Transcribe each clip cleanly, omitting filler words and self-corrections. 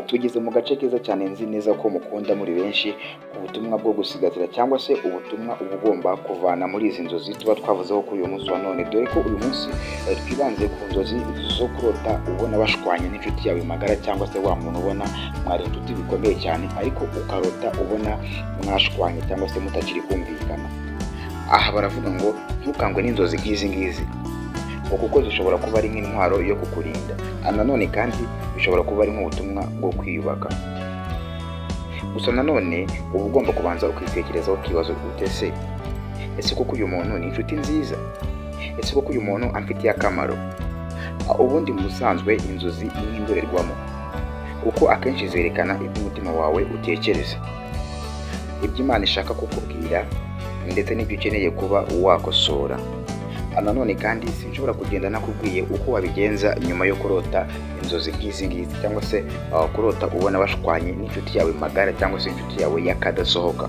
Tugeze mu gace keza cyane, nzi neza ko mukunda muri benshi, ubutumwa bwo gusigasira cyangwa se ubutumwa uba ugomba kuvana muri izi nzozi tuba twavuzeho kuri uyu munsi wa none, dore ko uyu munsi twibanze ku nzozi zo kurota ubona bashwanye n'inshuti yawe magara, cyangwa se wa muntu ubona mwari inshuti bikomeye cyane, ariko ukarota ubona mwashwanye cyangwa se mutakiri kumvikana. Aha baravuga ngo ntukangwe n'inzozi nk'izi ngizi, ngo kuko zishobora kuba ari nk'intwaro yo kukurinda. Nanone kandi bishobora kuba ari nk'ubutumwa bwo kwiyubaka. Gusa nanone uba ugomba kubanza ukitekerezaho, ukibaza ute: se ese koko uyu muntu ni inshuti nziza? Ese koko uyu muntu amfitiye akamaro? Ubundi mu busanzwe inzozi ni nk'indorerwamo, kuko akenshi zerekana ibyo umutima wawe utekereza, ibyo Imana ishaka kukubwira, ndetse n'ibyo ukeneye kuba wakosora. Nanone kandi sinshobora kugenda nakubwiye uko wabigenza nyuma yo kurota inzozi nk'izi ngizi, cyangwa se kurota ubona bashwanye n'inshuti yawe magara cyangwa se inshuti yawe y'akadasohoka.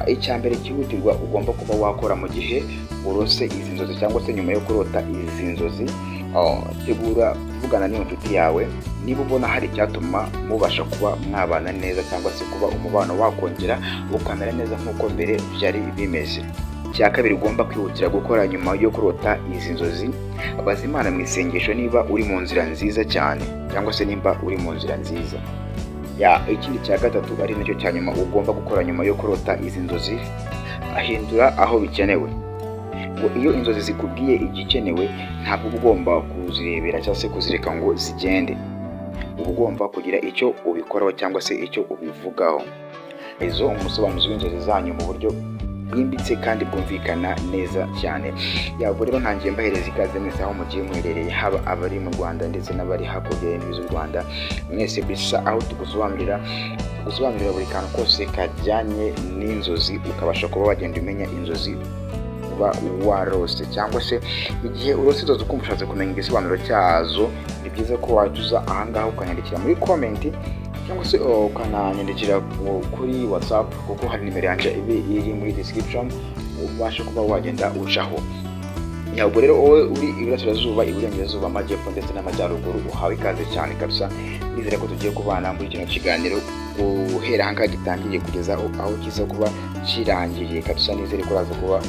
Icya mbere cyihutirwa ugomba kuba wakora mu gihe urose izi nzozi cyangwa se nyuma yo kurota izi nzozi, tegura kuvugana n'iyo nshuti yawe niba ubona hari icyatuma mubasha kuba mwabana neza, cyangwa se kuba umubano wakongera ukamera neza nk'uko mbere byari bimeze. Icya kabiri ugomba kwihutira gukora nyuma yo kurota izi nzozi, baza Imana mu isengesho niba uri mu nzira nziza cyane, cyangwa se nimba uri mu nzira nziza ya. Ikindi cya gatatu, ari nacyo cya nyuma ugomba gukora nyuma yo kurota izi nzozi, ahindura aho bikenewe. Ngo iyo inzozi zikubwiye igikenewe, ntabwo uba ugomba kuzirebera cyangwa se kuzireka ngo zigende, uba ugomba kugira icyo ubikoraho cyangwa se icyo ubivugaho. Izo umusobanuzi w'inzozi zanyu mu buryo bwimbitse kandi bwumvikana neza cyane. Yabwo rero ntangiye mbahereza ikaze mwese aho mugiye muherereye, haba abari mu Rwanda ndetse n'abari hakurya y'imbibi z'u Rwanda, mwese bisa aho tugusobanurira buri kantu kose kajyanye n'inzozi, ukabasha kuba wagenda umenya inzozi uba warose, cyangwa se igihe urose inzozi ukumva ushatse kumenya igisobanuro cyazo, ni byiza ko wajya uza ahangaha ukanyandikira muri comment, cyangwa se ukananyandikira kuri WhatsApp, kuko hari nimero yanjye iba iri muri description ubasha kuba wagenda ucaho. Ntabwo rero wowe uri iburasirazuba, iburengerazuba, amajyepfo ndetse n'amajyaruguru, uhawe ikaze cyane kabisa. Nizere ko tugiye kubana muri kino kiganiro guhera ahangaha gitangiye kugeza aho kiza kuba kirangiriye kabisa. Nizere ko uraza kuba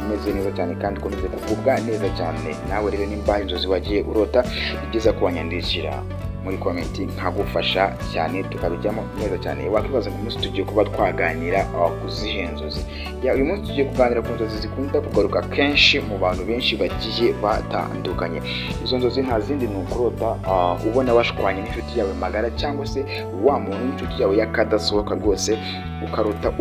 umeze neza cyane kandi ukomeze kugubwa neza cyane. Nawe rero nimba inzozi wagiye urota, ni byiza ko wanyandikira muri comment nkagufasha cyane, tukabijyamo neza cyane. Wakwibaza ngo umunsi tugiye kuba twaganira ku zihe nzozi? Ya, uyu munsi tugiye kuganira ku nzozi zikunda kugaruka kenshi mu bantu benshi bagiye batandukanye. Izo nzozi nta zindi, ni ukurota ubona washwanye n'inshuti yawe magara, cyangwa se wa muntu w'inshuti yawe y'akadasohoka rwose, ukarota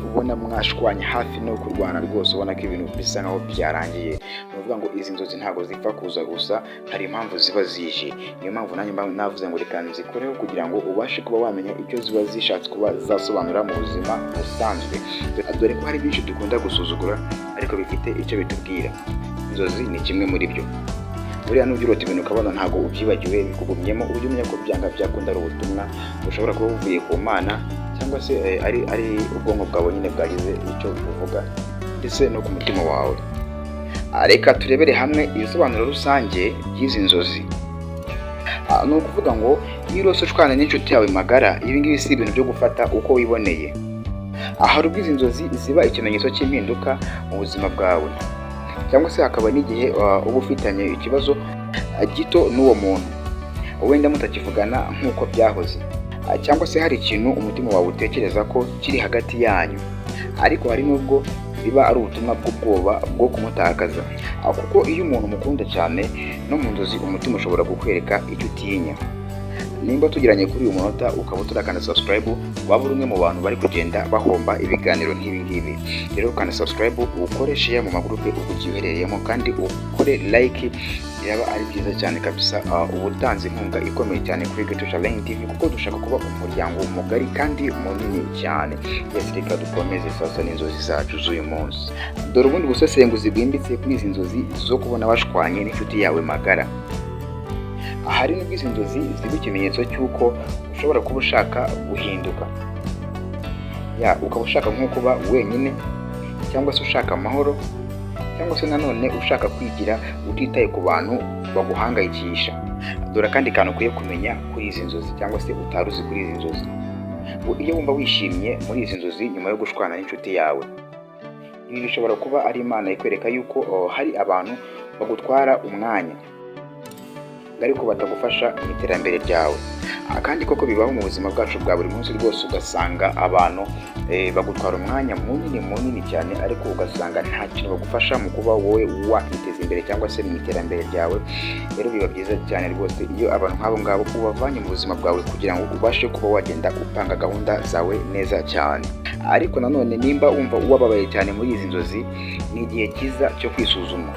ubona mwashwanye hafi no kurwana rwose, ubona ko ibintu bisa nkaho byarangiye. Ni ukuvuga ngo izi nzozi ntabwo zipfa kuza gusa, hari impamvu ziba zije. Niyo mpamvu nanjye mba navuze ngo reka nzikoreho kugira ngo ubashe kuba wamenya icyo ziba zishatse kuba zasobanura mu buzima busanzwe, dore ko hari byinshi dukunda gusuzugura ariko bifite icyo bitubwira. Inzozi ni kimwe muri byo. Buriya nujya urota ibintu ukabona ntabwo ubyibagiwe, bikugumyemo, ujye umenya ko byanga byakunda ari ubutumwa bushobora kuba buvuye ku Mana, cyangwa se ari ubwonko bwawe nyine bwagize icyo buvuga, ndetse no ku mutima wawe. Reka turebere hamwe ibisobanuro rusange by'izi nzozi. Ni ukuvuga ngo iyo urose ushwana n'inshuti yawe magara, ibi ngibi si ibintu byo gufata uko wiboneye. Hari ubwo izi nzozi ziba ikimenyetso cy'impinduka mu buzima bwawe, cyangwa se hakaba n'igihe uba ufitanye ikibazo gito n'uwo muntu, wenda mutakivugana nk'uko byahoze, cyangwa se hari ikintu umutima wawe utekereza ko kiri hagati yanyu. Ariko hari n'ubwo biba ari ubutumwa bw'ubwoba bwo kumutakaza, kuko iyo umuntu umukunda cyane, no mu nzozi umutima ushobora kukwereka icyo utinya. Nimba tugiranye kuri uyu munota ukaba utarakanda subscribe, waba uri umwe mu bantu bari kugenda bahomba ibiganiro nk'ibi ngibi. Rero ukanda subscribe, ukore share mu magurupe uba ugiye uherereyemo, kandi ukore like, biraba ari byiza cyane kabisa. Uba utanze inkunga ikomeye cyane kuri Ghetto Challenge TV, kuko dushaka kuba umuryango mugari kandi munini cyane. Yes, reka dukomeze sasa n'inzozi zacu z'uyu munsi. Dore ubundi busesenguzi bwimbitse kuri izi nzozi zo kubona washwanye n'inshuti yawe magara. Hari n'ubwo izi nzozi ziba ikimenyetso cy'uko ushobora kuba ushaka guhinduka, ya ukaba ushaka nko kuba wenyine, cyangwa se ushaka amahoro, cyangwa se nanone ushaka kwigira utitaye ku bantu baguhangayikisha. Dore akandi kantu ukwiye kumenya kuri izi nzozi, cyangwa se utari uzi kuri izi nzozi. Ngo iyo wumva wishimye muri izi nzozi nyuma yo gushwana n'inshuti yawe, ibi bishobora kuba ari Imana ikwereka yuko hari abantu bagutwara umwanya ariko batagufasha mu iterambere ryawe. Kandi koko bibaho mu buzima bwacu bwa buri munsi rwose, ugasanga abantu bagutwara umwanya munini munini cyane, ariko ugasanga nta kintu bagufasha mu kuba wowe wakiteza imbere cyangwa se mu iterambere ryawe. Rero biba byiza cyane rwose iyo abantu nk'abo ngabo ubavanye mu buzima bwawe, kugira ngo ubashe kuba wagenda upanga gahunda zawe neza cyane. Ariko nanone nimba wumva wababaye cyane muri izi nzozi, ni igihe cyiza cyo kwisuzuma,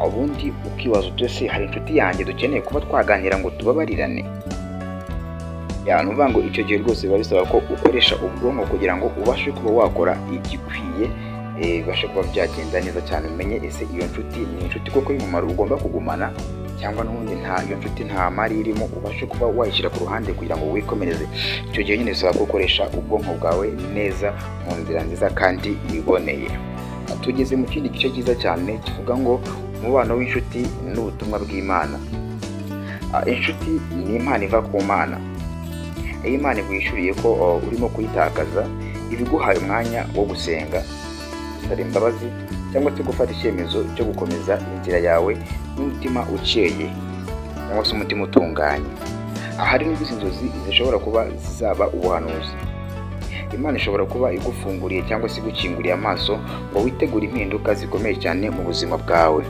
ubundi ukibaza uti: "Ese hari inshuti yanjye dukeneye kuba twaganira ngo tubabarirane?" Ya, ni ukuvuga ngo icyo gihe rwose biba bisaba ko ukoresha ubwonko kugira ngo ubashe kuba wakora igikwiye, bibashe kuba byagenda neza cyane, umenye ese iyo nshuti ni inshuti koko y'umumaro ugomba kugumana, cyangwa n'ubundi nta iyo nshuti nta mari irimo, ubashe kuba wayishyira ku ruhande kugira ngo wikomereze. Icyo gihe nyine bisaba ko ukoresha ubwonko bwawe neza mu nzira nziza kandi iboneye. Tugeze mu kindi gice cyiza cyane kivuga ngo umubano w'inshuti n'ubutumwa bw'Imana. Inshuti ni impano iva ku Mana. Iyo Imana iguhishuriye ko urimo kuyitakaza, iba iguhaye umwanya wo gusenga, gusaba imbabazi, cyangwa se gufata icyemezo cyo gukomeza inzira yawe n'umutima ukeye cyangwa se umutima utunganye. Ahari n'ubwo izi nzozi zishobora kuba zaba ubuhanuzi, Imana ishobora kuba igufunguriye cyangwa se igukinguriye amaso ngo witegure impinduka zikomeye cyane mu buzima bwawe.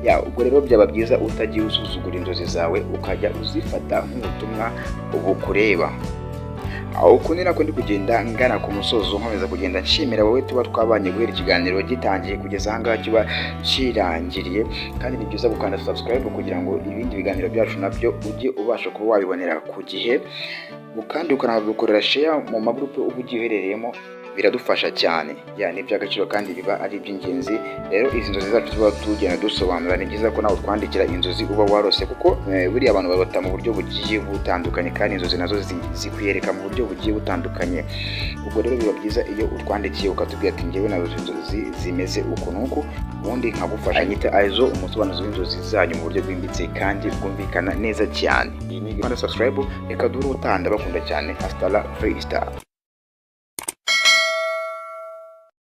Ya, ubwo rero byaba byiza utagiye usuzugura inzozi zawe, ukajya uzifata nk'ubutumwa bukureba. Aho uku ni nako ndi kugenda ngana ku musozo, nkomeza kugenda nshimira wowe tuba twabanye guhera ikiganiro gitangiye kugeza aha ngaha kiba kirangiriye. Kandi ni byiza gukanda subscribe kugira ngo ibindi biganiro byacu nabyo ujye ubasha kuba wabibonera ku gihe, kandi ukanadukorera share mu magurupe uba ugiye uherereyemo, biradufasha cyane. Ya, ni iby'agaciro kandi biba ari iby'ingenzi. Rero izi nzozi zacu tuba tugenda dusobanura, ni byiza ko nawe utwandikira inzozi uba warose, kuko buriya abantu babata mu buryo bugiye butandukanye, kandi inzozi nazo zikwiyereka mu buryo bugiye butandukanye. Ubwo rero biba byiza iyo utwandikiye ukatubwira ati: "Njyewe narose inzozi zimeze uku n'uku," ubundi nkagufasha. Nyita Aizo, umusobanuzi w'inzozi zanyu mu buryo bwimbitse kandi bwumvikana neza cyane. Iyi ni Rwanda. Subscribe, reka duhure ubutaha. Ndabakunda cyane. Hasta la vista.